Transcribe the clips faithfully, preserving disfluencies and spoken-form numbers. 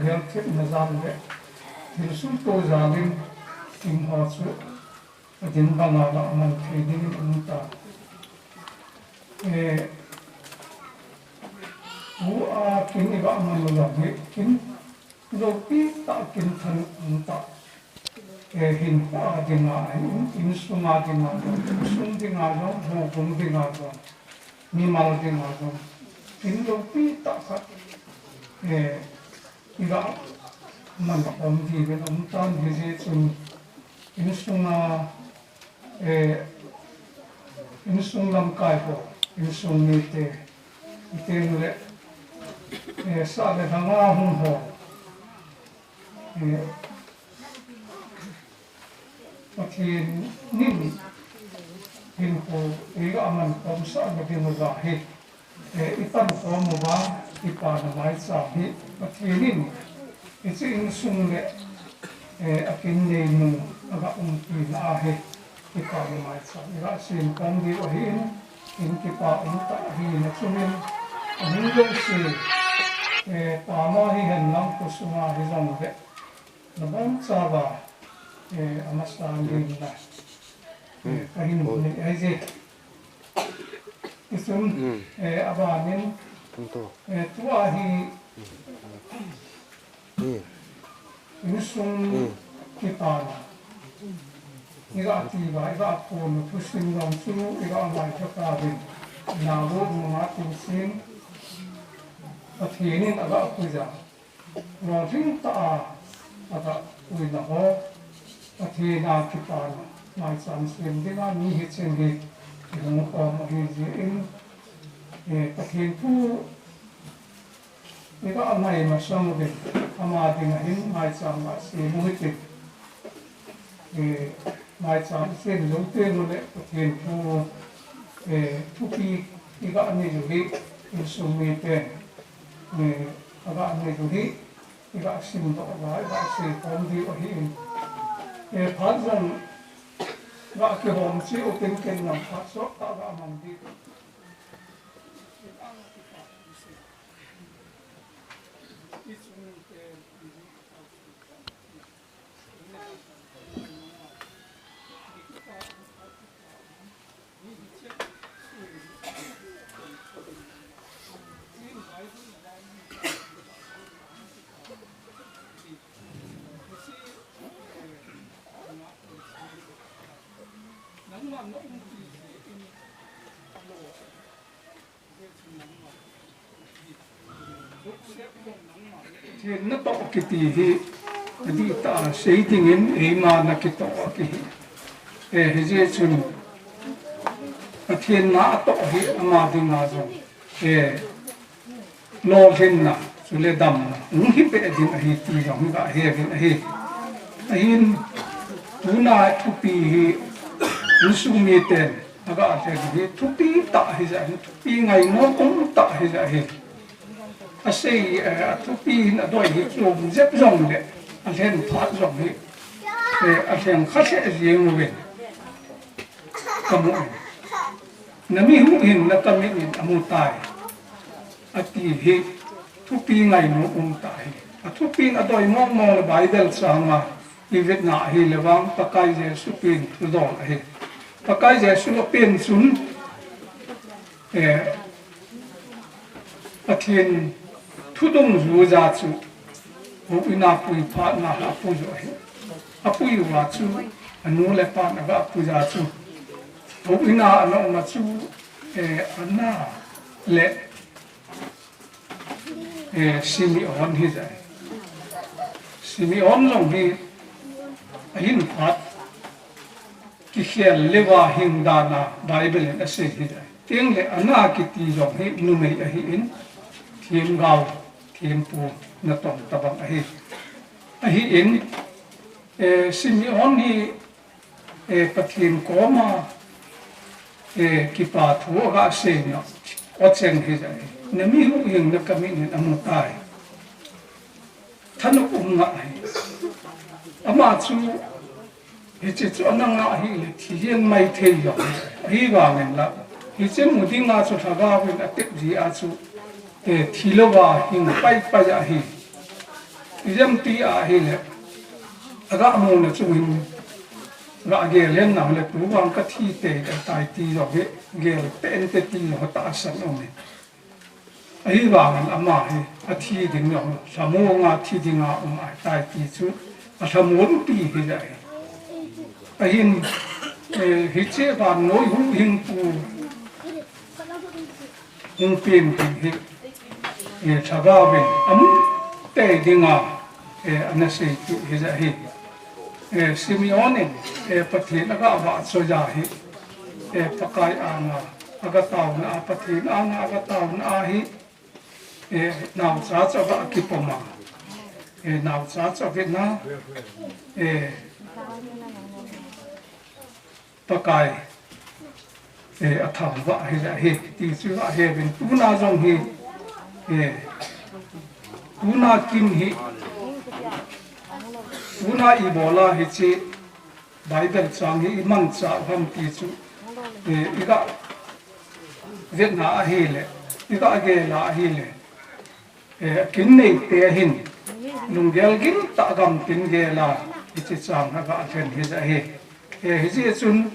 Thepna jal le thilsungto jal in kin ho chu adin banga aman thei dingin um ta. Eh, tua kin iga man u jong hi kin loupi tah kin thanop um ta. Eh, hinkho a dinga, in, insung a dinga jong, insung dinga jong, houbung dinga jong, mimal dinga jong, kin loupi tah khat, eh, iga man khom diuvin um tan, hijeh chun insung a, eh, insung lamkai ho, insung mite, iten le, eh, sah le lhanga hung ho, eh, Pathen in hinkho iga man khom sah na ding uva hi, eh, ipan khom uva, kipana maicham hi Pathen in hiche insung le, eh, akin neinu aga umpi na ahi, kipana maicham iga sem khom diu ahin, in kipa um tah ahi na chungin, ahung jouse, eh, pama hihen lang khosunga hijongle, nabonchauva, eh, amasan in la, eh, kahin nei ahi je. Tichun, eh, abanin, eh, tua hi insung kipana iga ti uva, iga phon u thusim jong chu iga ngaitha tauvin, nago nunga tusin Pathen in aga puija, lolhing tah a aga puina ho, Pathen a kipana maicham sem dinga mi hichen hi ihung khom u ahijeh in, eh, Pathen thu iga ngai masang uvin, ama dinga hin maicham ga sem u hitin. Eh, maicham sem jou teng ule Pathen thu, eh, thupi iga nei u hi, insung miten, eh, aga nei u hi, iga simdoh uva, iga sei khom diu ahin. Eh, phat jong ga kihom cheh u tin ken jong phat sottah ga mang diu. Pathen natoh kiti hi, adihtah a sei dingin eima nakitoh a kihi. Eh, hijeh chun, Pathen natoh hi ama dinga jong, eh, lolhinna, chule damna hung hipeh ding ahi ti jong hi kahe uvin ahi. Ahin, tuna thupi hi, insung miten aga lhen hi thupi tah hijeh hin, thupi ngainom um tah hijeh hin. Asei, eh, athupi hin adoi hi chom jep jongle, alhen phat jong hi, eh, alhen kha lheh jeng uvin, kamu in. Nami huhhingna kamit in amu tai, ati hi thupi ngainom um tah hi. Athupin adoi mong mong le Bible chang a ivet na ahile vang Pakai Jesu pen thudol ahi. Pakai Jesu apen chun, eh, Pathen thu dungjuija chu houin a pui phatna a apui u ahi. Apui uva chu anu le apan aga puija chu houin a ana um a chu, eh, Anna le, eh, Simeon hijeh ahi. Simeon jong hi ahin phat kikhel leuva hing dan a Bible in asei hijeh ahi. Tengle Anna kiti jong hi numei ahin, themgao, thempu natong tabang ahi. Ahin, eh, Simeon hi, eh, Pathen koma, eh, kipa thu aga seina o cheng hijeh ahi. Nami huhhingna kamit in amu tai. Thanop um ngah ahi. Ama chu hiche chu ana ngah ahile thi jeng maithei jong ahi. Ahivangin la, hiche mu dinga chu Lhagao in atep jeh a chu, eh, thi louva hing paipai ahi. Ijemtia ahile, aga muna chung hin, aga gel hen nahile, tuvang kathi tei tai ti jong hi, gel pen te ti jong tahsan um e. Ahivangin ama hi, athi ding jong, lhamon a thi dinga um ahitai ti chu, alhamon pi hi ahi. Ahin, eh, hiche vannoi huhhingpu, hung peng ding hi, eh, lhagaovin, amu tei dinga, eh, ana seipeh hi ahi. Eh, Simeon in, eh, Pathen aga vahchoi a hi, eh, Pakai anga, aga taona a, Pathen anga aga taona a hi, eh, naocha chu aga kipom a, eh, naocha chu avetna, eh, Pakai, eh, athangvah hi ahi, ti chu aheuvin tuna jong hi, eh, tuna kin hi, tuna ibola hiche Bible chang hi imanchah u ham ti chu, eh, iga vetna ahile, iga gel a ahile, eh, kin neite hin, lunggel gimtah gamtin gel a, hiche chang hi aga lhen hi ahi. Eh, hijeh chun,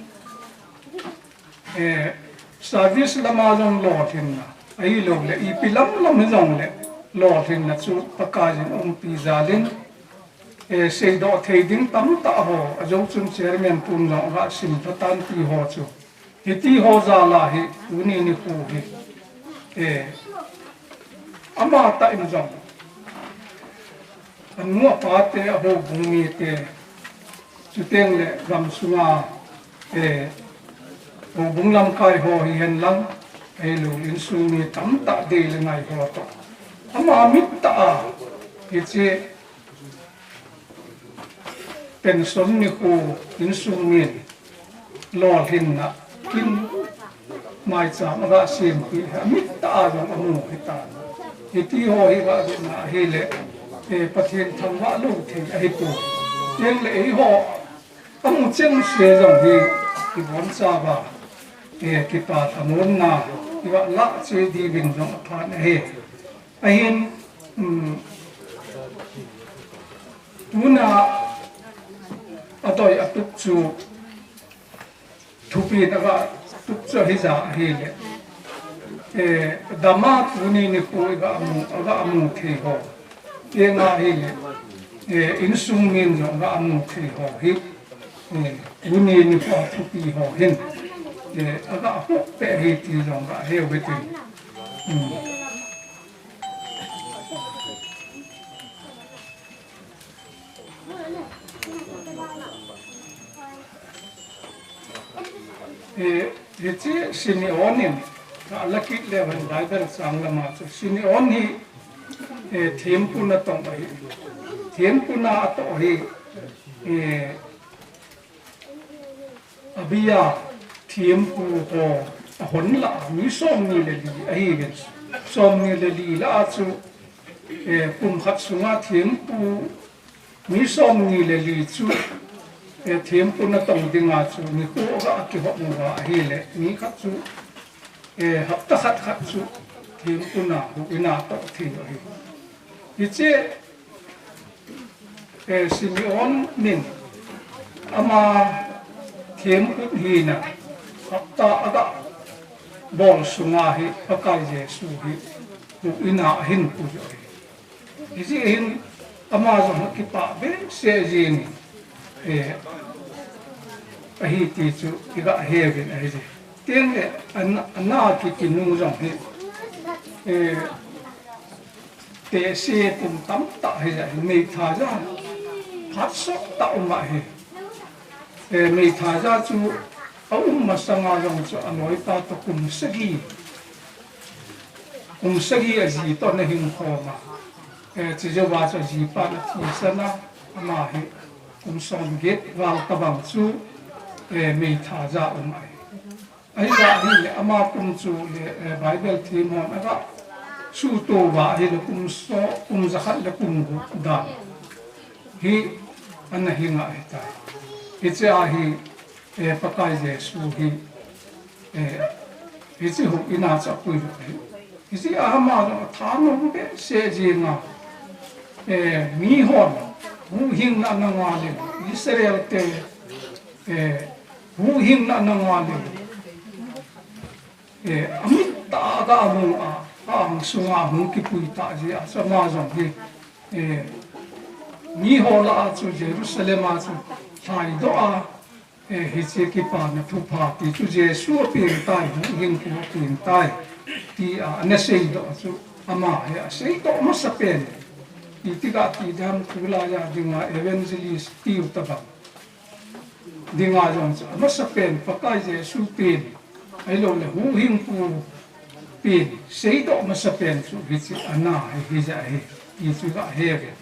eh, service lama jong lolhinna, ahilouleh, ipi lam lam hijongle, lolhinna chu Pakaiyin umpi jal in, eh, seidoh thei ding tamtah ho, ajou chun chairman pun jong aga simlha tan ti ho chu. Hiti ho jal a hi, tuni nikho hi, eh, amatah in jong, anu apa te, ahoubung mite, chuteng le gamsunga, eh, houbung lamkai ho hihen lang, ahilou insung mi tamtah dei le ngai ho toh, ama mittah a, hiche pension nikho insung min lolhinna kin maicham aga sempi hi, amittah a jong amu hitan. Hiti ho hi aga vetna ahile, eh, Pathen thangvah lou thei ahipoi. Tengle eiho amu chengse jong hi, ibonchauva, eh, kipa lhamonna iga lah cheh diuvin jong aphan ahi. Ahin, um, tuna adoi atup chu, thupi in aga tup chu hija ahile, eh, dama tuni nikho iga mu, aga mu thei ho, tenga ahile, eh, insung min jong aga mu thei ho hi, eh, tuni nikho thupi ho hin, eh, aga hopeh hi ti jong aga heu hitin. Um. Eh, hiche Simeon in, ala kit leu hen Bible chang lama chu, Simeon hi, eh, thempu natong ahi. Thempu natoh hi, eh, Abia thempu ho ahon lah a mi somni le li ahiuvin. Somni le li lah a chu, eh, kum khat sunga thempu mi somni le li chu, eh, thempu natong dinga chu nikho aga kihop uva ahile, mi khat chu, eh, hapta khat khat chu thempu na huhhing a toh thei u ahi. Hiche, eh, Simeon in ama thempu hina hapta aga bol sunga hi Pakai Jesu hi huhhing a ahin pui u ahi. Hijeh hin ama jong akipah behseh jeng in, eh, ahi ti chu iga heuvin ahi. Tengle ana, ana kiti nu jong hi, eh, tehse kum tamtah hi ahi, meithaja phat sottah um ahi. Eh, meithaja chu aum masanga jong chu aloipa toh kum sagi, kum sagi aji toh ana hing khom a. Eh, chujouva chu ajipan athisan a, ama hi kum somget val tobang chu, eh, meithaja um ahi. Ahi, ahile ama kum chu le, eh, Bible them hon aga suhto uva ahile kum som, kum jakhat le kum gup dan hi ana hing ahitai. Hiche a hi, eh, Pakai Jesu hi, eh, hiche huhhing a chu apui u ahi. Hijeh a ama jong athanom behseh jeng a, eh, mihon huhhingna ana ngal in, Israel te, eh, huhhingna ana ngal in, eh, amit tah a aga mu a, aang sunga hung kipui tah jeh a chu ama jong hi, eh, miho lah a chu Jerusalem a chu lhaidoh a, eh, hiche kipana thupha ti chu Jesu apen tai, huhhingpu apen tai, tia ana seidoh chu ama hi aseidoh masapen. Iti gati dam, tulai a dinga evangelist tiu tabang dinga jong chu amasapen Pakai Jesu pen, ahilouleh huhhingpu pen seidoh masapen chu hiche ana hi, hijeh hi, ti chu gahe ve.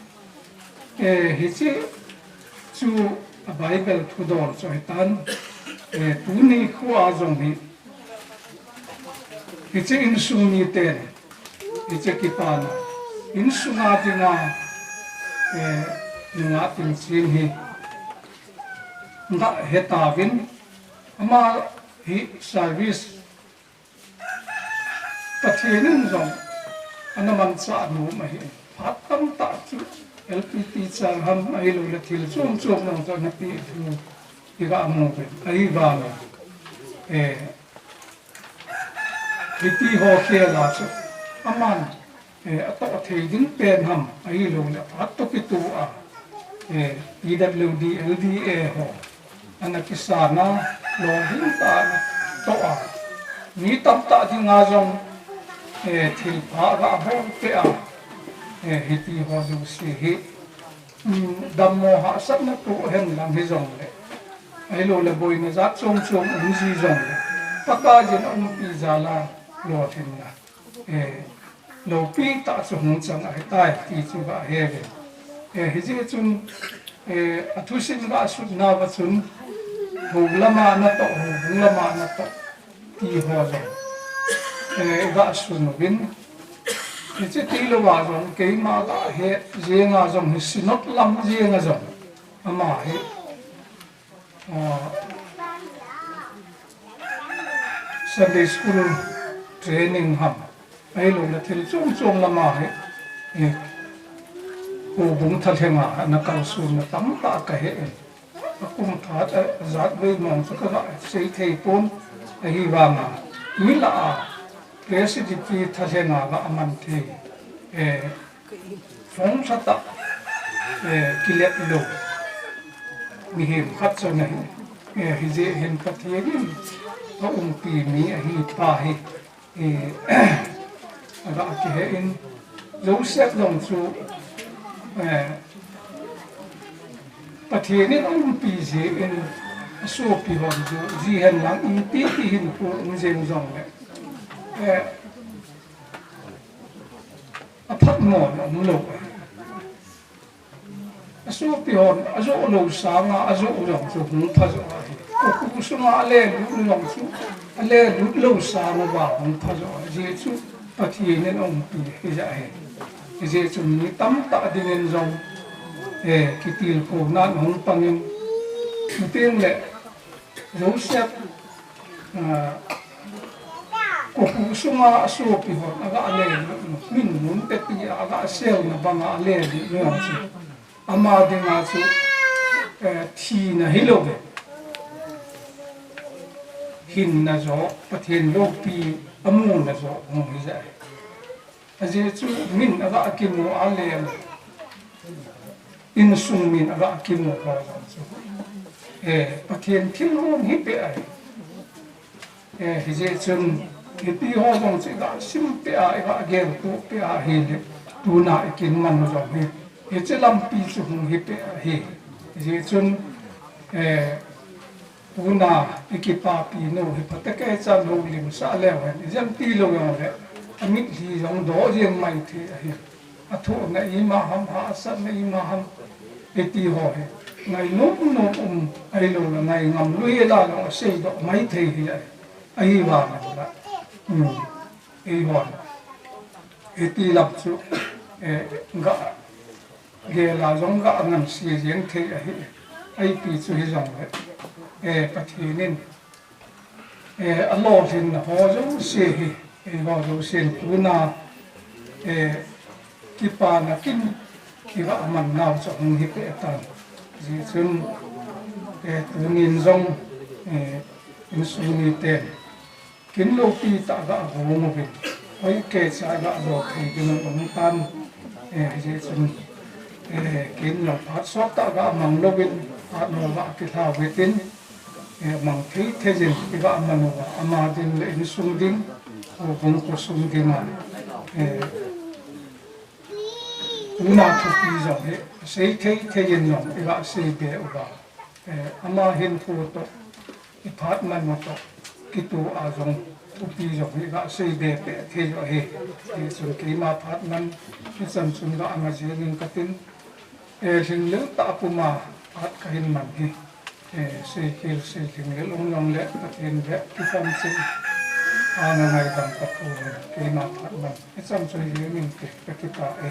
Eh, hiche chu a Bible thudol chu ahitan, eh, tuni khoa jong hi, hiche insung miten, hiche kipana, insunga dinga, eh, nungah Tinching hi, gahe tauvin, ama hi service Pathen in jong ana manchah nom ahi. Phat tamtah chu L P teacher ham ahilouleh thil chom chom jong chu ana peh u iga mu uvin. Ahivangin, eh, hiti ho khel a chu aman, eh, atoh thei ding pen ham ahilouleh phat toh kitoh a, eh, P W D, L D A ho ana kisana, lolhing tah a ana toh a, mi tamtah dinga jong, eh, thilpha aga bol peh a, eh, hiti ho jouse hi, um, dammo hahsatna toh hen lang hijongleh, ahilouleh boina jat chom chom um ji jongleh, Pakaiyin aumpi jal a lolhinna, eh, loupi tah chu hung chang ahitai ti chu gahe uve. Eh, hijeh chun, eh, athusim gasutnauva chun, hou lama natoh, houbung lama natoh ti ho jong, eh, gasun uvin. Hiche tilouva jong, keima gahet jenga jong hi, Synod lam jenga jong, ama hi, ah, Sunday school training ham, ahilouleh thil chom chom lama hi, eh, houbung thalhenga ana kalsonna tamtah kahe in. Akum phat a, ajat vei mong chu kaga sei thei pon, ahivanga mi lah a Presbytery thalhenga ga man thei, eh, phong lhatah, eh, kilet lou mihem khat chu ana hi, eh, hijeh hin Pathen in aumpi mi ahi pa hi, eh, aga kihe in, Joseph jong chu, eh, Pathen in aumpi jeh in, asopi hon chu, ji hen lang iti ti hin pu um jeng jongleh, eh, aphatmo na um lou. Asopi hon ajoh lou sanga, ajoh jong chu hung phajoh ahi. Kokhuh sunga alelut jong chu, alelut lou sanga hung phajoh ahi. Ajeh chu Pathen in aumpi hijeh ahi. Hijeh chun mi tamtah dingin jong, eh, kitilkhouna hung pangin, chuteng leh Joseph, ah, kokhuh sunga asopi hon aga alelut, min mun tepi a aga selna banga alelut jong chu, ama dinga chu, eh, thina hilou ve. Hinna joh, Pathen loupi amuna joh hung hijeh ahi. Ajeh chu min aga kimu a lel, insung min aga kimu ho jong chu, eh, Pathen thilgon hi peh ahi. Eh, hijeh chun, hipi ho jong chu iga sim peh a, iga geltoh peh a ahileh, tuna ikin man u jong hi, hiche lampi chu hung hi peh ahi. Hijeh chun, eh, tuna ikipapi nu hi phatecha houlimsah leu hen, ijemti lou jongleh, amitlhi jong doh jeng maithei ahi. Athohna ima ham, hahsatna ima ham, hiti ho hi ngainom nom um, ahilouleh ngaingam lou hela jong aseidoh maithei hi ahi. Ahivangin la, um, eihon hiti lam chu, eh, ga gel a jong ga ngansei jeng thei ahi. Ipi chu hijongleh, eh, Pathen in, eh, alolhinna ho jouse hi, eh, ho jousen tuna, eh, kipana kin, kiva man nau chu hung hi peh tan. Hijeh chun, eh, tunin jong, eh, insung miten kin loupi tah ga gong uvin, hoi kei cha ga lo thei ding um tan. Eh, hijeh chun, eh, kin lo phat sot tah ga mang louvin, phat lo ga kilhau hitin, eh, mang thei thei jin kiva man uva, ama ding le insung ding, houbung khosung ding a, eh, tuna thupi jong hi sei thei thei in jong iga sei be uva, eh, ama hinkho toh, iphat man u toh kitoh a jong thupi jong hi iga sei be peh thei u ahi. Hijeh chun keima phat man hichan chun ga nga jeng ing katin, eh, lhinglel tah puma phat kahin man hi. Eh, seikhel, seilhinglel um jongle, Pathen beh kitham cheh a, na ngaidam kapu, keima phat man hichan chu hi ning te kakipah e.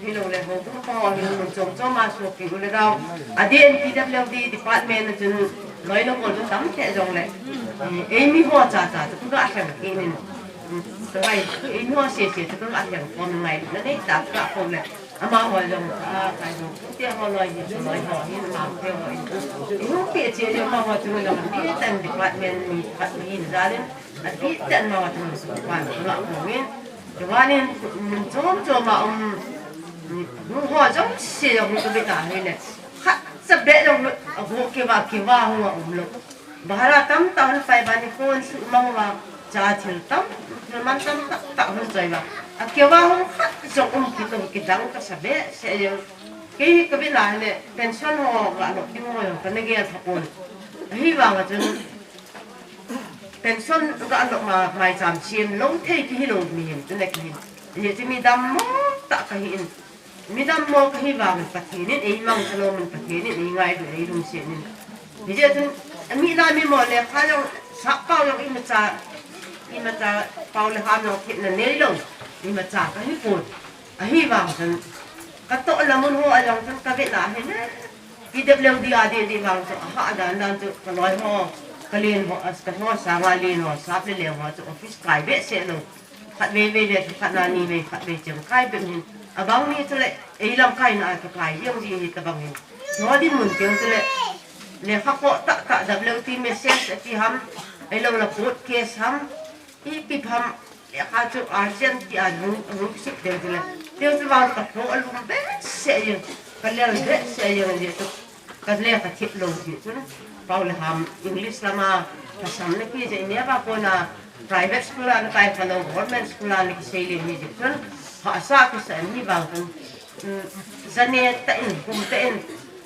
Hilou le, houbung ho hi mun chom chom a sopi u le dau. A D N T W D department a chun loi le gol chu tam thei jong le, eh, eimi ho cha cha chu ka lheng kit in. Hmm, tua hi, eimi ho se se chu ka lheng khom ngai na nei ta ka ko le. Amaho jong, a, kai jong, te ho loi hi, loi ho hi, amaho te ho hi. Ihung pe che le amaho chu jong, a pe tan department mi khat mi in jalin, a pe tan amaho chu su pan la ko in. Chuan in, chom chom a um, nu ho jong se jong ka be ta hi le. Khat sa be jong, a ho ke va, ke va ho a um lo. Bahara tam ta hun pai ba ni kon su mang va cha thil tam, thil man tam ta, ta hun choi va. A ke va hung khat jong um ki to ki dang ka sa be se jong. Kei ka be na le pension ho ka lo ki mo jong ka na ge tha kon. Hi va nga chun pension ka lo ma mai cham sim lo thei ki hi lo mi hin tu na ki hin. Ye ti mi dam mo ta ka hi in. Midam mo ka hi vang Pathen in ei mang ka lo min Pathen in ei ngai du ei lungset in. Hi je tun, a mi na mi mo le kha jong sa pau jong i ma cha, i ma cha pau le ham jong thit na nei lo, i ma cha ka hi pun. A hi vang tun, ka to la mun ho a jong tun ka ve na hi ne. Ki dep leu di a di di vang tun, a ha dan dan tun, ka loi ho, ka lien ho, as ka ho sa nga lien ho, sa ple le ho tun, office kai be se lo. Khat vei vei le, khat na ni vei, khat vei cheng kai bep hin. Abang ni chule, ei lam kai na ka kai jeng ji hi tabang hin. Nodin mun keng chule, lekha ko ta ta W T message ati ham, ei lo la court case ham, ipi ham, lekha chu urgent ti a hung, hung sik deu chule. Deu chu vang ka tho alum be se jeng, ka lel be se jeng ji tu. Ka le ka thip lo ti chun, pau le ham English lama ka sam na ki je ne ba ko na private school a na kai ka lo government school a na ki sei le ni je chun, ha sa ki sa ni ba chun, mm, zane ta in, kum ta in,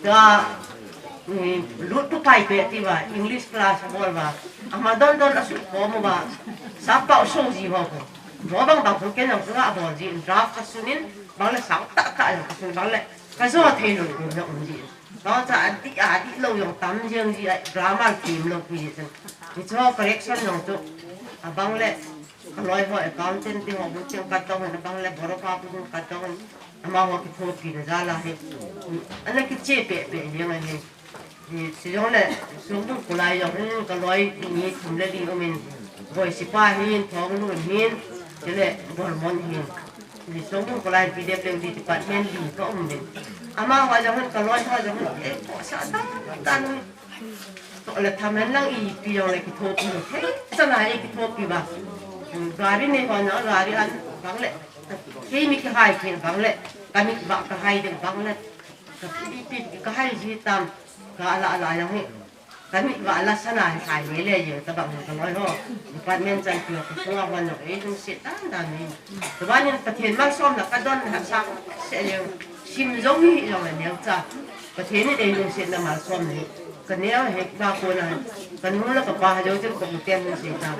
da, mm, lut pu pai pe ti ba, English class bol ba, ama don don a su ko mo ba, sa pau so ji ho ko. Bo bang bang ko ken ang ko a bol ji, draft ka sunin, bang le sa ta ta ang ka sun, bang le ka zo thei lo ko na um ji. Bang cha a di, a di lo jong tam jeng ji a, grammar kim lo pi ji chun. Hi cho correction jong chu. Abang le, ka loi ho accountant ti ho bu cheng ka tong, abang le boro pa bu ka tong. Ama ho ki tho pi na ja la hi. Ana ki che pe pe jeng a hi. Hi si jong le, sung bu ku lai jong, hmm, ka loi ni thum le li um in. Boi si pa hin, thong lu hin, ti le, bor mon hin. Ni sung bu ku lai P W D department li ka um din. Ama ho jong hun ka loi ho jong hun, eh, ko sa tan tan. To le tham hen lang ipi jong le ki tho pi, he, sa na e ki tho pi ba. Gari nei ho na, gari an bang le. Kei mi ki hai ki bang le. Ka mi ba ka hai de bang le. Ka pi pi ka hai ji tam. Ka ala ala jong hi. Ka mi va la sa na hi khai le le jeng tabang ka loi ho. Department chan pio ka sunga hon no ei lungset dan dan ni. Tabang in Pathen malsomna ka don ha sa se jeng. Sim jong hi jong le neo cha. Pathen in ei lungsetna malsomna hi. Ka neo he ba ko na. Ka nu la ka pa ha jong chen ko ten ni se ta.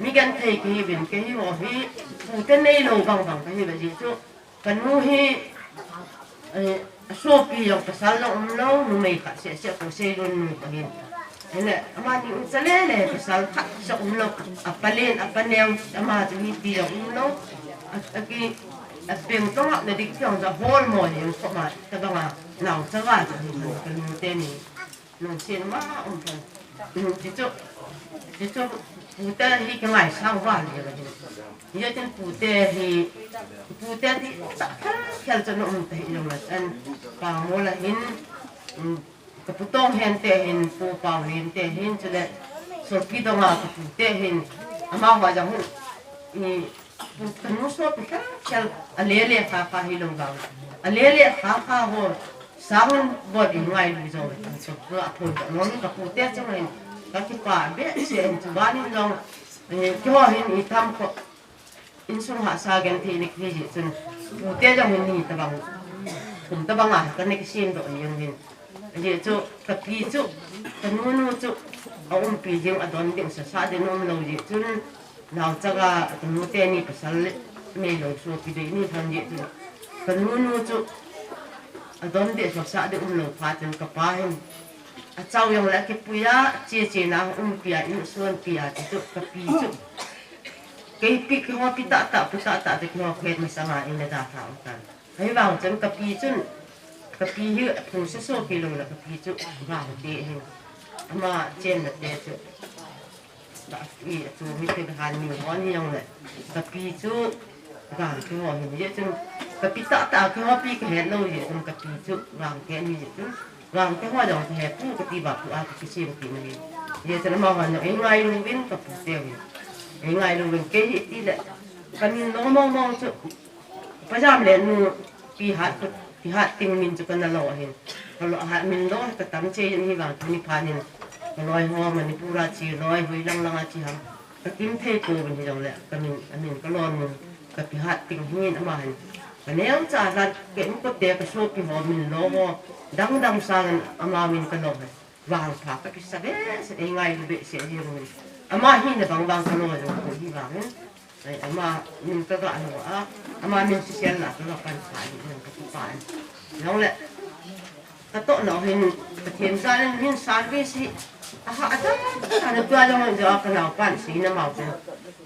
Mi genthei ka hi vin ka hi ho hi. Pu te nei lo bang bang ka hi ba ji chu. Ka nu hi, eh, a sopi jong pasal jong um lo, numei khat seh seh ko Seilun nu ka hin. Hile, amani u cha le le pasal khat seh um lo, a palen, a paneo, ama chu hipi jong um lo. A, a ki, a peng tong a na dik jong ja hol mo jeng ko ma, tabang a, nao cha va chu hin, ka nu te ni. Lungset ma um thei. Ti chu, ti chu, pu te hi ka ngaisang val le la hin. Hi tin pu te hi, pu te ti ta khel khel chu na um thei jong la chan. Pa mo la hin, um, ka pu Tonghen te hin, pu Paulin te hin, chule Sopi Donga ka pu te hin, ama ho jong hin, i, Ka nu sopi khel khel a le le kha kha hi lo vang. A le le kha kha ho sang bol in ngai lu jong. So, a phun ka non ka pu te chang in ka kipa be se in chu ban in jong, eh, keiho hin i tham ko insung hahsa genthei ni ki ji chun pu te jong hin ni tabang. Kum tabang a ka ni ki sim doh ni jong hin. Ajeh chu ka pi chu, ka nunu chu, a umpi ding a don ding sa sa ding um lo jeh chun, nao chaga ka nu teni pasal le, nei lo sopi dei ni thang jeh chun, ka nunu chu, a don ding sa sa ding um lo phat chun ka pa hin, a chau jong le a kipui a, che che na umpi a, in suanpi a, ti chu ka pi chu. Kei pi keiho pi tah tah, pi tah tah, ti keiho khet masanga in le da tha um tan. Ahivang chun ka pi chun, ka pi hi a phung sa sopi lo la ka pi chu vang te hi. Ama chenna te chu. Ba i a chu mi te han ni hon hi jong le. Ka pi chu vang te ho hi je chun. Kapi tah tah, keiho pi kahet lou jeh chun kapi chu Gangte ahi jeh chun, Gangte ho jong kahe pu kati ba pu a kakisem kit ahi. Jeh chun amahon jong eingailu uvin kapu teu hin. Eingailu uvin kei hi tile, kamin lo mong mong chu, Pajam le nu Pihat, Pihat Ting min chu kana lo ahin. Kalo ha min lo katam cheh jin hivang tuni phat in kaloi ho Manipur a che loi hoilang lang a che ham. Kakim thei pouvin hijongle, kamin, amin kalon nu, ka Pihat Ting hin ama hin. Kaneo cha la, kei umkote kasopi ho min lo ho, dang dang sangin ama min kalo ahi. Vangpha kakisa behseh, eingailu behseh jeng uvin. Ama hina bang bang kalo jong koi hivangin. Ai, ama min kaga lo a, ama min sisel la kaga pan kha jeng uvin kakipah in. Jongle, katoh nau hin, Pathen jalin min service hi, aha, ata, ana tua jong jo a kanaopan seina mau chu.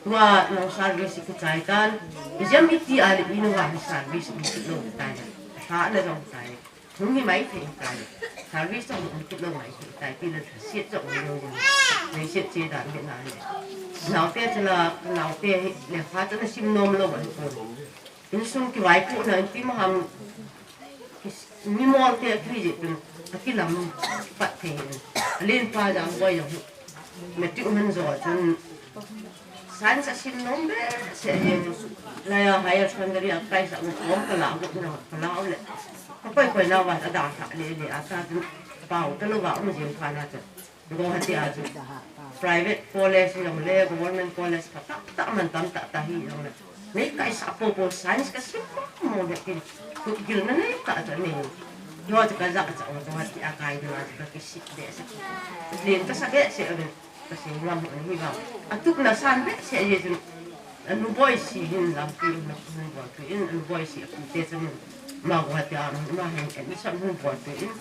Tua nang service kichai tan, ijam iti a le inu vang service kichai lou tai. Aha, ana jong tai. Hung hi maithei tai. Service jong hung kit lou maithei tai. Ti le lhaset jong hung lou jong. Lhaset che dan beh na le. Naote chu la, naote hi lekha chu ana sim nom lou ahi pon. Insung kivaipohna in ti ma ham. Mimol te akijih pin. Akilam pat thei in. Alen pa jang boi jong hi. Matric man jo chun science a sim nom behseh jeng. Laiya higher secondary a kaisah u kom kala u na kala u le. Kakoi koi na uva adalha le le a ta chun pao talou va um jeng phat na chun. Guwahati a chun private college jong le government college phatah tah man tamtah tah hi jong le. Nei kaisah popo science kasim mo mo le tin. Kut gilna nei tah tah nei. Yo chu kaja cha o Guwahati a kai ding a chu kakisih behseh. Len kasa behseh a le. Kasei ngam u ahi vang. Atupna san behseh jeh chun. Anu Boisi hin lampi in, anu Boisi in, anu Boisi apute chun. Ama Guwahati a, ama hin admission hin bol tu in.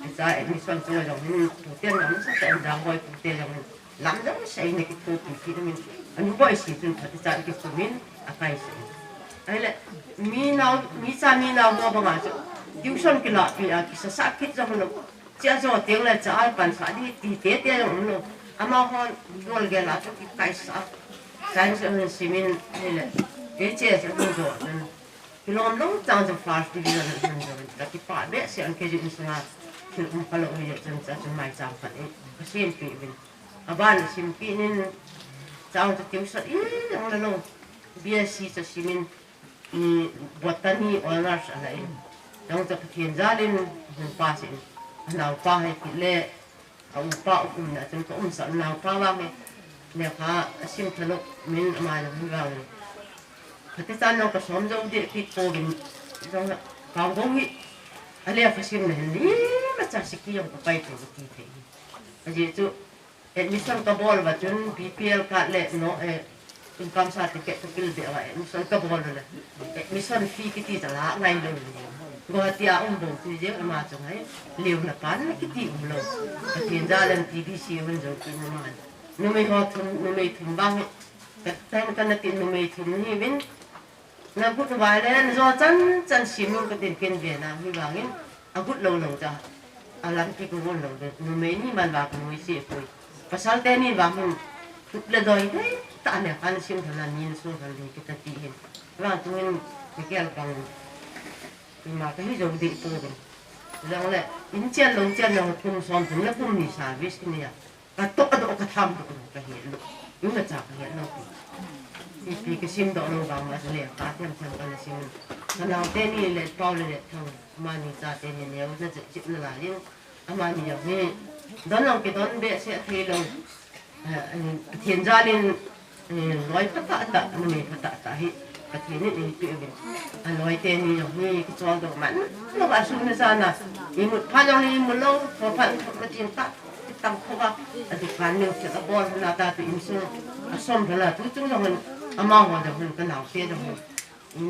Hicha admission chu jong hin, pute nam sa ta in dang boi pute jong hin. Lam jong sa in kithopi kit in. Anu Boisi chun phat cha kikum in, akaisah in. Ahile, mi nao, mi cha mi nao mo banga chu. Tuition kilapi a, kisasa kit jong lo. Chia jo teng le cha a pan sa di ti te te jong um lo. Amahon dol gel a chu kikaisah. Science a hun simin hile. Kei che sa hun jo chun. Kilom lou chang chu first division a hun jo. Kakipah behseh a kei jong sunga. Thil um kalo u jeh chun cha chu maicham khat in. Kasempi uvin. Aban simpi nin chang chu tuition in jong la lo. B S C cha simin. Botany honours ala in. Jong cha Pathen jalin, hung pass in. Anaopa hi kit le, a upa um na chun ka umsah naopa vang hi. Lekha asim thalou min ama jong hi vang. Phatechan jong kasom jou deh kit pouvin. Jong la, kang bou hi. Alekha simna hin, imacha siki jong kapai thei kati thei. Ajeh chu, Admission kabol uva chun B P L card le no, eh, income certificate kapil beh uva admission kabol u le. Admission fee kiti chu la ngai lou. Guwahati a um bou ti jeng ama chunga hi. Leuna pan kiti um lou. Pathen jalin T D C hun jou kit na man. Numei ho thum, numei thum bang hi. Ka, ka, kana ti numei thum hi min. Nagut uva le, najo chan chan simin katin ken ve na hi vangin, agut lou lou cha. Alampi kagon lou le, numei ni man va kanoise poi. Pasal teni vang hin, tup le doi dei, ta le kan sim thala nin su thala le kita ti hin. Vang tuin, kakel pang. Ima kahi jou deh pouvin. Jongle, in chen lou chen lou kum som thum le kum ni service kini a. Katoh doh katham doh kahet lou. Imacha kahet lou. Ipi kasim doh lou vang ma le, ka them them kana sim. Kanaote ni le pao le le thang. Amani chate ni neo na chip chip na la jing. Amani jong hi. Don lou kidon behseh thei lou. Eh, Pathen jalin, eh, loi phatah tah, numei phatah tah hi. Pathen in eipeh uvin. Aloi teni jong hi kichol doh man. Lou a sum na sa na. Imut phat jong hi imut lou. Kho phat in kho na chin tah. Tang kho a, a dukan neo che a bol na ta tu insung. Asom thala tu chung jong hin, amaho jong hin kanaote jong hin.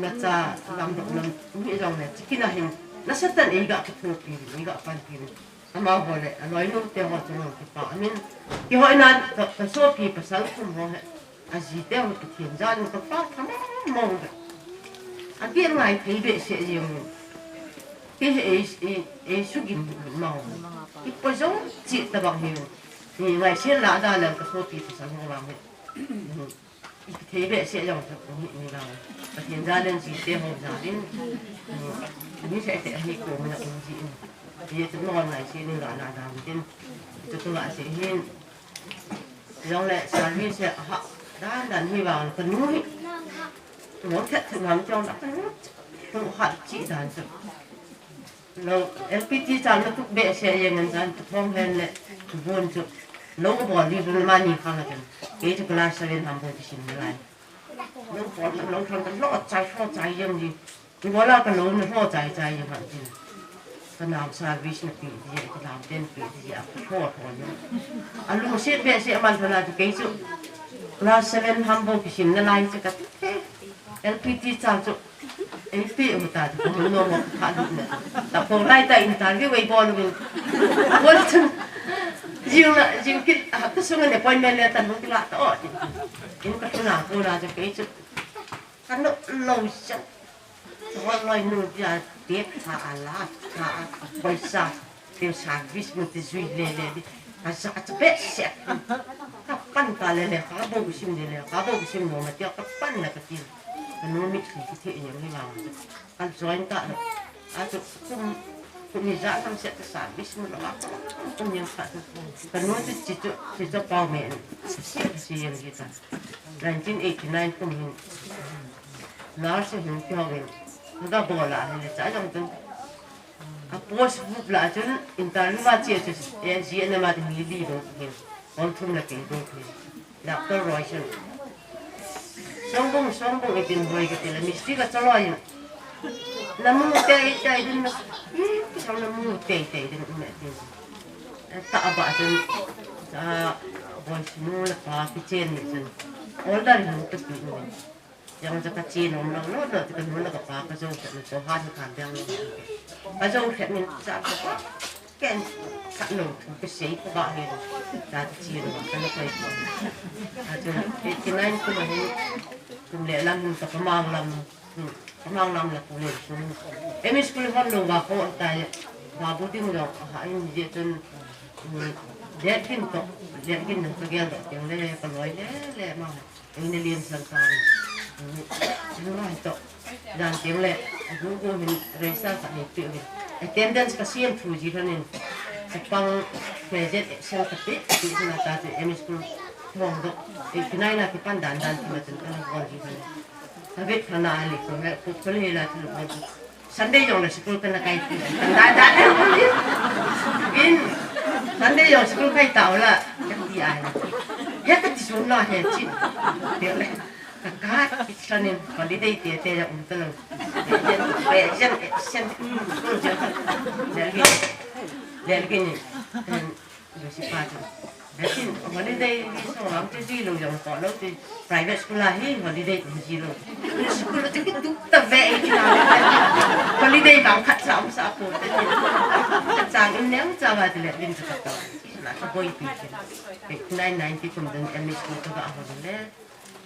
Nacha lam doh lam mi jong le, chikina hin. Nasatah in eiga kithopi, eiga panpi. Amaho le, aloi nu te ho chung jong kipah min. Kihoina ka, kasopi pasal thum ho hi. Aji te ho Pathen jalin kapa thamang mong be. Ati ngai thei behseh jeng. Kei hi ei, ei, ei sugim mong. Ipo jong chi tabang hi. Ni ngaisel la da le kasopi pasal ho vang hi. Thei behseh jong chu um hi ni lang. Pathen jal in jite ho jal in, um, mi seh seh hi ko mi na um ji in. Ye chu non lai si ni la na dam tin. Chu tu la si hin. Jong le service ha dan dan hi vang ka nu hi. Ngo thet thet ngam jong la ka nu. Tu ha chi dan chu. Lo, L P teacher na tuk behseh jeng in jan, tu thong hen le, tu bon chu. Lo ka bol li dun mani khang a jan. Kei chu class seven ham bol kisin nalai. Lo bol, lo thang, lo chai, lo chai jeng ji. Tu bol a ka lo na lo chai, chai jeng ham ji. Ka nam service na pi ji, ka nam ten pi ji, a ka lo lo jeng. A lungset behseh man thana chu kei chu. Class seven ham bol kisin nalai chu ka. L P teacher chu. Ei pi u ta chu, ko no mo kha lu ne. Ta ko lai ta interview ei bol u. Bol chu. Jing na, jing kit, ha, ka sunga ne appointment le ta nung kila ta o. In ka tuna ko na chu kei chu. Ka no lo sa. Ko loi nu dia te tha ala, tha a, paisa. Te service mo te jui le le di. Ka sa ka behseh. Ka pan ta le le, ka bo sim le le, ka bo sim mo ma te ka pan na ka ti. Ka no mi ki ki te yang ni ma. Ka join ta. A chu kum, kum ni ja kam se ta service mo la. Kum yang ka. Ka no chu chi chu, chi chu pau me. Si yang ki ta. Nineteen eighty-nine kum hin. Nurse hin ki ho hin. Ka bol a hin cha jong tu. A post group la chun interview a che chu, eh, G N M a te mi li dong hin. Hol thum la kei dong hin. Doctor Roy chun. Songbung, Songbung itin hoi ka ti la, mistake a chaloi in. Na mu tei tei din na. Ih, ki chang na mu tei tei din um e tin. Eh, ta a ba chun. Sa, boy sinu la pa ki chen ni chun. Order hin tu pi ni. Jong ja ka che nom lo lo lo, ka nu le ka pa ka jo khet lo, ko han ka dang lo. Ka jo khet min cha ka pa. Ken ka no thu ka sei ka ba he lo. Ka che lo ka no koi ko. A jo eighty nine kum a hin, kum le lam hin ka pa mang lam. Hmm, ka mang lam la kum le kum. M E school hon lo va ko ta ye. Ba bu ding lo ha in je chun. Hmm, le kin to, le kin ka gel do teng le ka loi le le ma. Eina lian sang ta le. Anu rai to. Dan teng le, agu gu hin reisa ka nei pe hin. Attendance ka siam thu ji thanin. Chapang present action ka pe, pe na ta te M E school hong do. Eighty nine na kipan dan dan ki ma chen ka na hong ji thanin. Ka vet thana le ko he, ko ko le la tu hong. Sunday jong le school kana kai ti. Da da le. In. Sunday jong school kai ta la. Ka ti ai. He ka ti sun la he chi. Te le. Ka ka ti sanin holiday te te ya um ta lo. Jen, jen, jen. Lergi. Lergi ni. Josi pa chu. Lakin holiday ni so lam chu ji lo jong ko lo chu private school a hi holiday ni ji lo. School chu ki tu ta ve ni na. Holiday bang khat sa um sa ko ta ni. Ka chang in neng cha ba ti le lin chu ka to. Na ka boi pi chu. Nine ninety kum dun M E school ka ga holiday.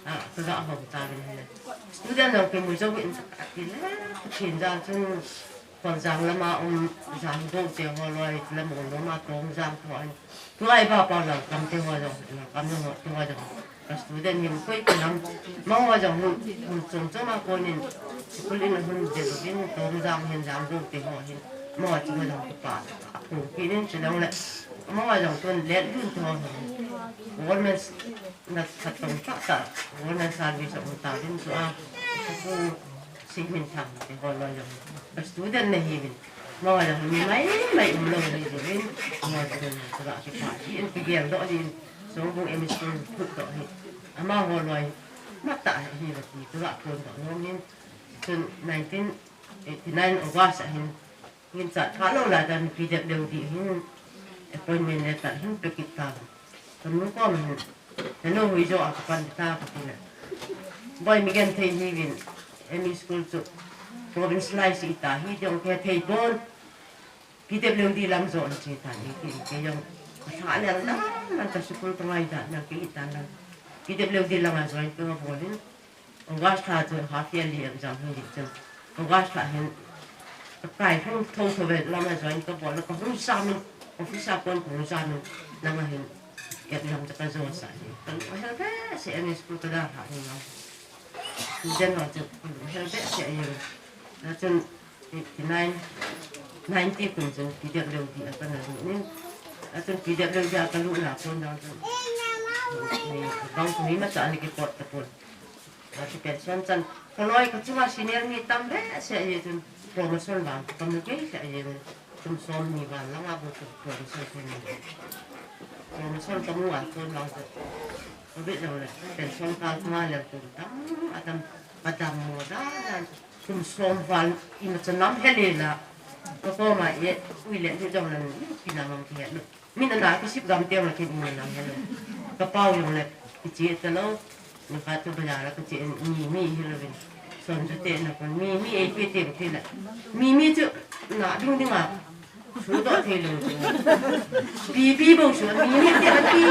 A, ka ga holiday ta ni le. Student lo ke mu jo in ta ti le. Kin ja chu. Kon jang lama um, jang do te ho loi, lam ho lama tong jang ho. Tuai ba pa lang kam te ho jong, lang kam ho, tu ho jong. Ka student hin koi ko lang, ma ho jong hun, hun chom chom a konin, school in hun de lo in, tong jang hin jang do te ho hin, ma ho chu ho jong pa, a ko kinin chu lang le, ma ho jong tun let dun te ho hin. Government na that tong ta ta, government service a um ta din chu a, ko Sing min thang te ho loi jong. Ka student na hi min. Mo jong mi mai mai um lo ni jong min. Mo jong ka ga ki pa hi in ki gel do ni. Song bu M E school put do hi. Ama ho loi. Ma ta hi la ki ka ga pon do no min. Chun nineteen eighty nine August a hin. Hin cha tha lo la dan P W D hin appointment letter hin pe kit ta. Ka nu kom hin, hello, hui jo a ka pan ta ka ti le. Boi mi gen thei hi vin, M E school chu provincialize i ta hi jong ke thei pon. P W D lang jo an che ta ni ki ke jong. Ka tha le la, lang ka school ka ngai ta, lang ke i ta lang. P W D lang a join ka bol in. August lha chu half yearly exam hin di chu. August lha hin ka kai hung tho tho ve lam a join ka bol ka hung sam in office a kon hung sam in lang a hin Exam chu ka jo sa hi. Ka lu hel behseh a ni school ka dalhah hi lang. Student ho chu ka lu hel behseh a ni. A chun eighty nine, ninety kum chun P W D a ka na lut in. A chun P W D a ka lutna kon jong chun, eh, bang kum imacha ana kipot tapon. A chu pension chan, ka loi ka chunga senior mi tam behseh a ni chun promotion vang ka mu kei seh a ni. Kum som ni val langa bou chu promotion ka mu. Promotion ka mu a kon vang chu. Ka vet lou le, pension kal chunga le kum tam, a tam, ka dammo dan dan. Kum som val imacha nam hel e la. Ka koma e, ui le, ni jong le, ni pina mang ki he. Min ana kisip gam teng le kin ina lang hel. Ka pau jong le, kiche talou. Ni khat chu bazar a kache mi, mi hi louvin. Son chu te na kon mi, mi ei pe te te le. Mi, mi chu na ding ding a. Su doh thei lou chu. Pi, pi bou su, mi, mi te pi.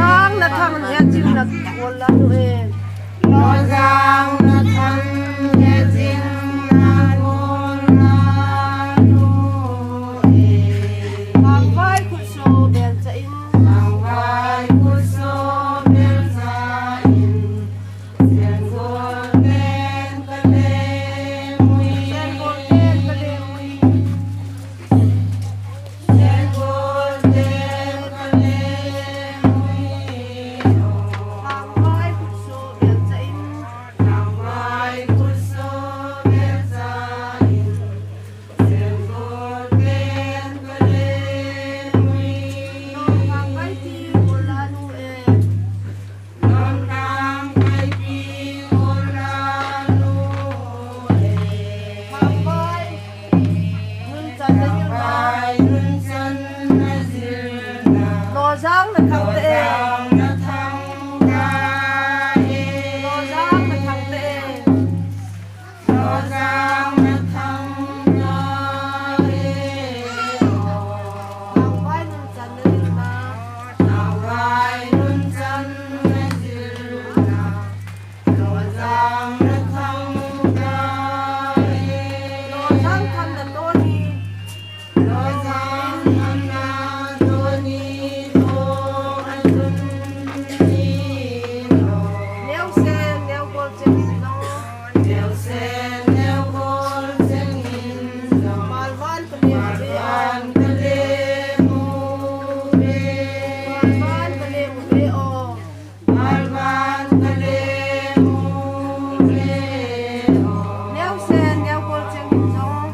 Lojang na thang he jing na gol na nu e. Hangvai khut so bel cha in. Hangvai khut so bel cha in. Sen gol ten ka le mui. Sen gol ten ka le mui. Lojang na thang te e. Lojang na thang te e. Lojang na thang te e. Hangvai nun chan na jil na. Hangvai nun chan na jil na. Lojang na thang te e. Lojang thang na to ni. Lojang thang na to ni to a tun ni lo. Neo sen, neo gol cheng in lo. Neo sen, neo gol cheng in lo. Malvan ka le mu ve. Malvan ka le mu ve. Malvan ka le mu ve o. Malvan ka le mu ve o. Neo sen, neo gol cheng in jong.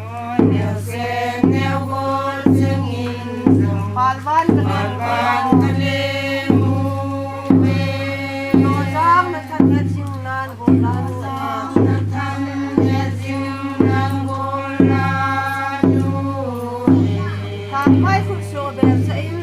Neo sen, neo gol cheng in jong. Malvan ka le mu ve. Malvan ka le mu ve. Lojang na thang he jing nan gol la nu. Lojang na thang he jing nan gol la nu. Hangvai khut so bel cha in.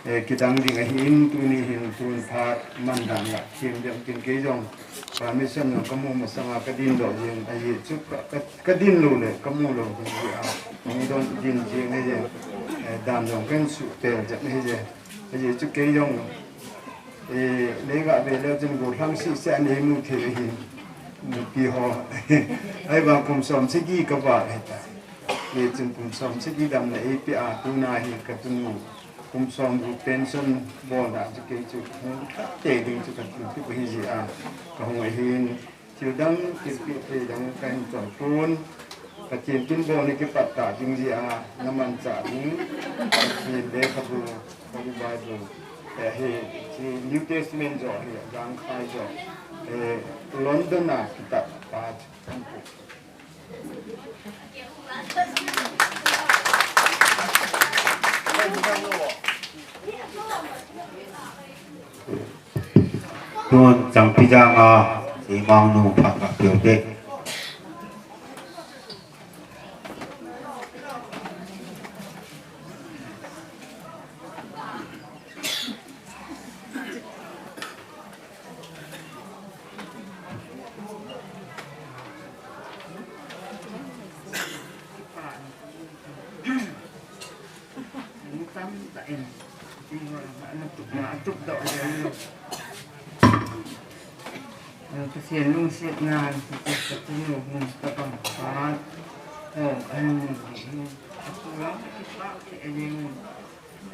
Eh, kidang ding ahin, tuni hin tun phat man dan la, thim deuh tin kei jong, permission jong kamu masanga kadin doh jeng, ahi chu ka, ka, kadin lou le, kamu lou ding jeh a, mi don din jeng ahi je, eh, dan jong ken suhtel jep ahi je, ahi chu kei jong, eh, le ga ve le chun gollhang sehseh a nei mu thei ahin, nupi ho, ahivang kum som sagi kaval ahitai. Hichun kum som sagi damna eipeh a, tuna hi katunu kum som gup pension bolna chu kei chu hung kha tei ding chu katun kit ahi jeh a, kahung ahin, thil dang thilpeh thei dang kahin chon pon, Pathen kin bolna kipat ta ding jeh a, namanchah ding, Pathen lekhabu, Holy Bible, eh, hiche New Testament joh hi, Jangkhai joh, eh, London a kitat pa chu. Tun Changpijang a, Imangnu phat kapeh u te. Pathen lungsetna, Pathen lungsetna hung tabang phat, hou, ahin, ahin, apulang, akipah, ahin,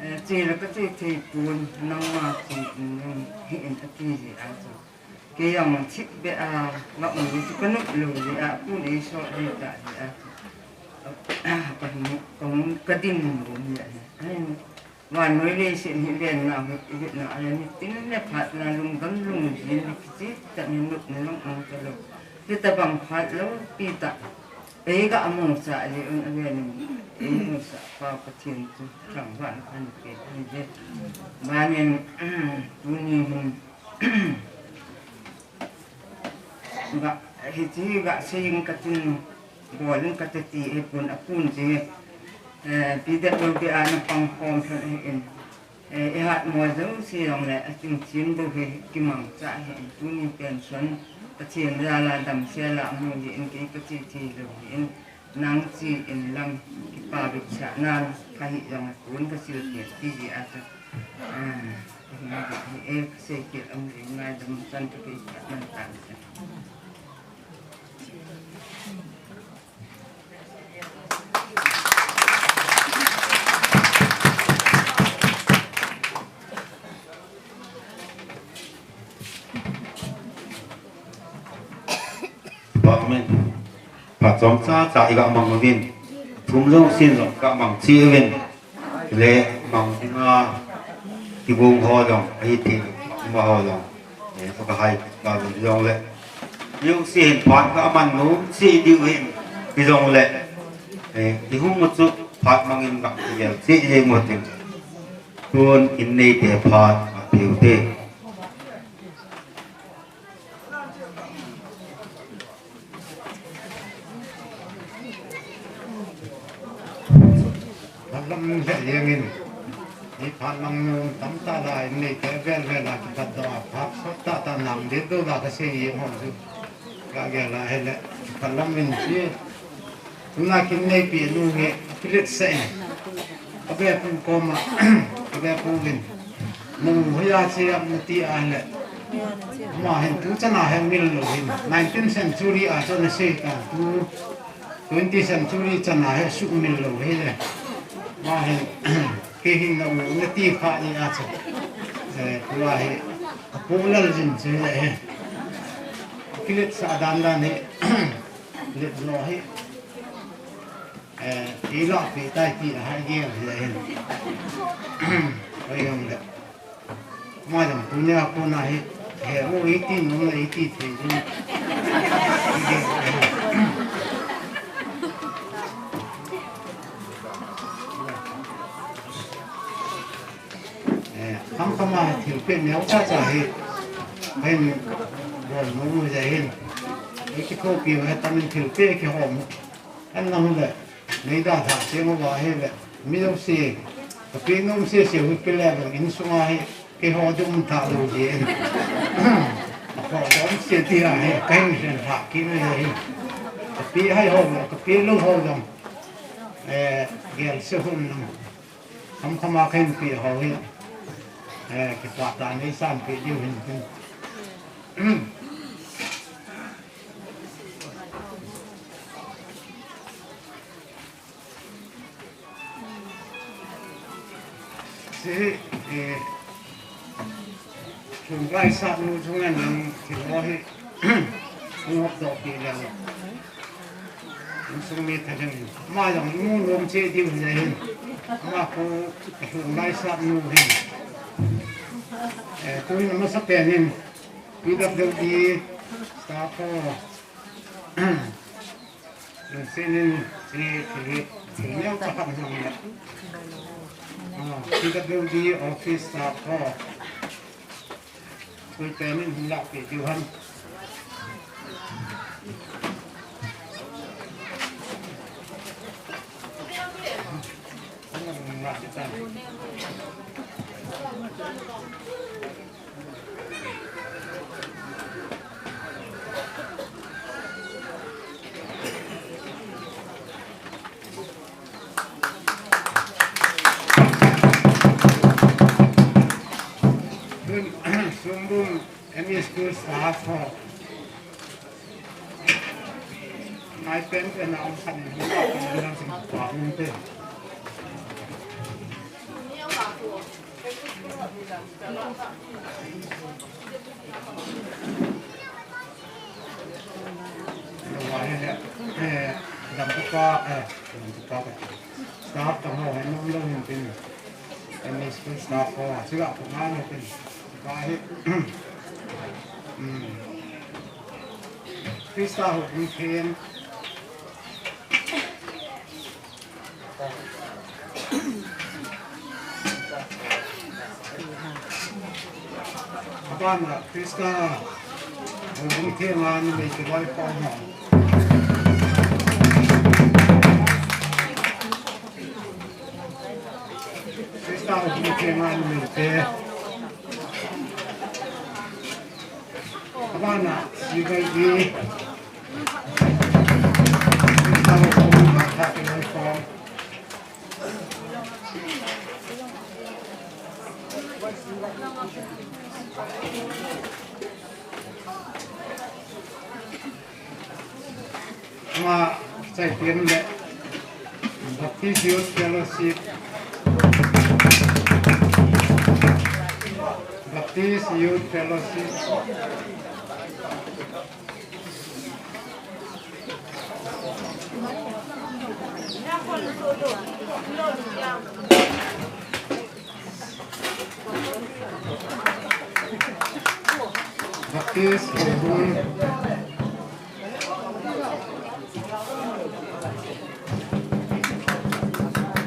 eh, che la kache thei pon, nangma che in, nang hi in, ati jeh a chu. Kei jong thipbeh a, nga um chu kanop lou jeh a, pun eisol hita jeh a. Ka, ka, ka, kadin lou jeh a. Ai, vannoi leiset hi venna, hi, hi na, ai, nitin le phatna, lungdon lungjin le kicheh tah in nopna jong um talou. Hitabang phat loupi tah. Ei ga mu sah jeh un aven in, ei mu sah pa Pathen chu thangvah in kahin pe ahi je. Ban in, tuni hin, ga, hiche ga sei in katin, bol in kati ti, eh, pun apun che, eh, P W D a na pang khom lhon ahin. Eh, ihat mo jouse jongle, aching chin bou hi kimangcha ahin, tuni pension, Pathen jal a damsel a mu jeh in kei kache thei lou ahin, nang che in lang, kipa bit cha nan, kahi jong kun kasil kit ti jeh a chu. Ah, hi, eh, kasei kit um jing ngaidam chan ka kei khat man tan. Amen. Phat chomcha cha iga mang uvin. Thum jong sin jong ka mang chi uvin. Le mang dinga kibang ho jong, ahi thei, ma ho jong. Eh, ka hai ka jong jong le. Yung si hin phat ka man nu, si diu hin, ki jong le. Eh, i hung mu chu phat mangin ka, ki jong, si jeng mo ting. Tun in neite phat, a piu te. Phat lam le jeng in, i phat lam nu tam tah la in neite vel vel a kipat doh a, phat sot tah tah nam dit doh la kasei jeng hon chu. Ka gel a hile, phat lam in chi, tuna kin neipi nu nge, a pilet se in. Ka be pu koma, ka be pu vin. Nung hoiya che ap nati a le. Ama hin tu chana he mil lou hin. Nineteenth century a chu ana sei ta. Tu twenty century chana he sumil lou hi le. Ama hin kei hin na u nati kha ni a chu. Eh, tua hi. Apu lal jin che le he. Kilet sa dan dan hi. Let lo hi. Eh, i la pi tai ti a hai ge le hin. Oi, jong le. Ma jong tunia kona hi, he, o, eighteen, no, eighty thei jong. Eh, kham kham a thilpeh neocha cha hi. Hin, bol nom u jeh hin. Ei kithopi u hi tamin thilpeh kihom. An nang le, nei da tha cheng uva hi le, mi jouse, Kapi nom sese u pile, insunga hi keiho dum tha lou jeh in. Akhoh dom se tia hi kahin sen ha kit u ahi. Kapi hai ho, kapi lou ho jong, eh, gel se hun lang. Khamkhama kahin pe ho hi, eh, kipah tah in eisanpeh diu hin tin. Hiche, eh, Lhunglai sat nu chunga nang thil ho hi hung hopdoh peh leu, insung mi tha ding in, ama jong imu nom cheh diu hile hin, ama khu Lhunglai sat nu hin, eh, tuin amasapen in P W D staff ho, lungset in, thil, thil, thil neo tah khat hung le. Ah, P W D office staff ho, koi pen in hung lahpeh diu ham. Sungbung M E School staff ho. Ngai pen pen a um khat in, pa um te. Dam pa, eh, dam pa, staff tah ho, hei nom lou hin tin. M E School staff ho, chila ko ngai hin tin. Ba hi. Hmm. Christa ho, in tin. Abana Christa, hung theng a numei te loi pau ho. Christa hung theng a numei te. Abana, C Y E. Ama, chai pian le. Baptist Youth Fellowship. Baptist Youth Fellowship. Baptist Houbung.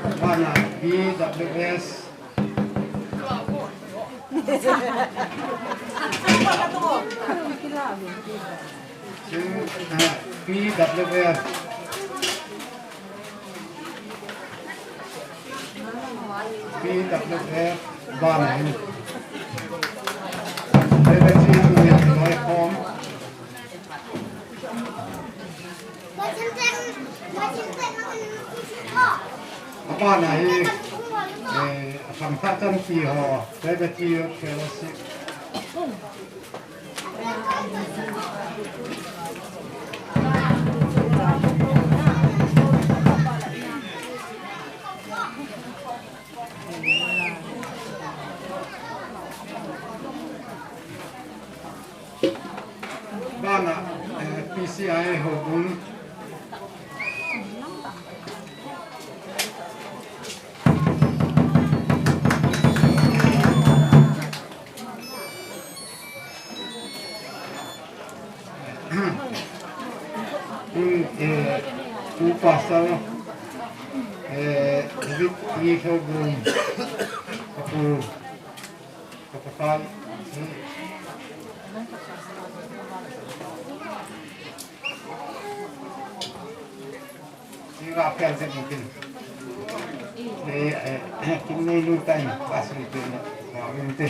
Abana B W S. P W F. P W F, bana hin. Abana hi, eh, akhangthah chanpi ho, Presbyterian Fellowship. Bana, eh, P C I Houbung. Tun, eh, u pastor, eh, David Lee Houbung, apu, apu pastor, hmm. Sira pel se mungkin. Eh, eh, kin nei lu tai, pastor te na, na lu te.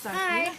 Hi.